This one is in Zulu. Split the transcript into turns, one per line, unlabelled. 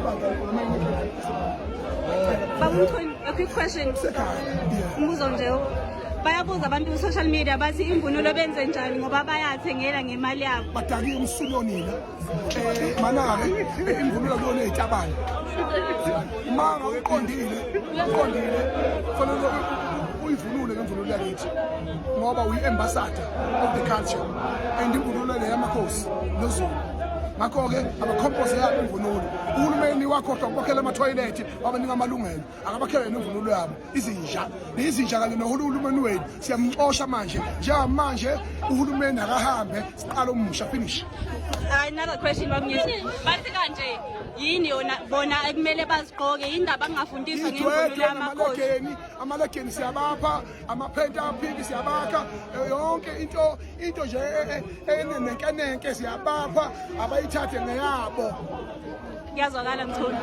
Ibandla noma enye.
Baba Mchunu, a quick question.
Sekhaya, yeah.
Umbuzo nje, bayabuza abantu ku-social media, bathi imvunulo benze njani ngoba bayathengela ngemali yabo.
Badakiwe umsulonina mana-ke imvunulo kuyona ey'tabane. Uma ngabe uqondile, uqondile, kufanele uyivunule ngemvunulo yakithi ngoba uyi-ambassador of the culture and imvunulo le yamakhosi noZulu. Ngakho-ke abakhompoze yabo imvunulo. Uhulumeni wakhohlwa ukubakhela amathoyilethi, wabanika amalungelo, akabakhele nemvunulo yabo. Izinja nezinja kanye nohulumeni wenu siyamxosha manje. Njengamanje uhulumeni akahambe, siqala omusha, finish.
Another question, Baba Mnyisi. Bathi kanje yini yona bona ekumele bazigqoke, yindaba kungafundiswa ngemvunulo
Idwedwe
yamakhosi?
Namalegeni, amalegeni siyabapha, amaphenti aphiki siyabakha, yonke into nje enenkenenke siyabapha, abayithathe ngeyabo.
Kuyazwakala, Mchunu.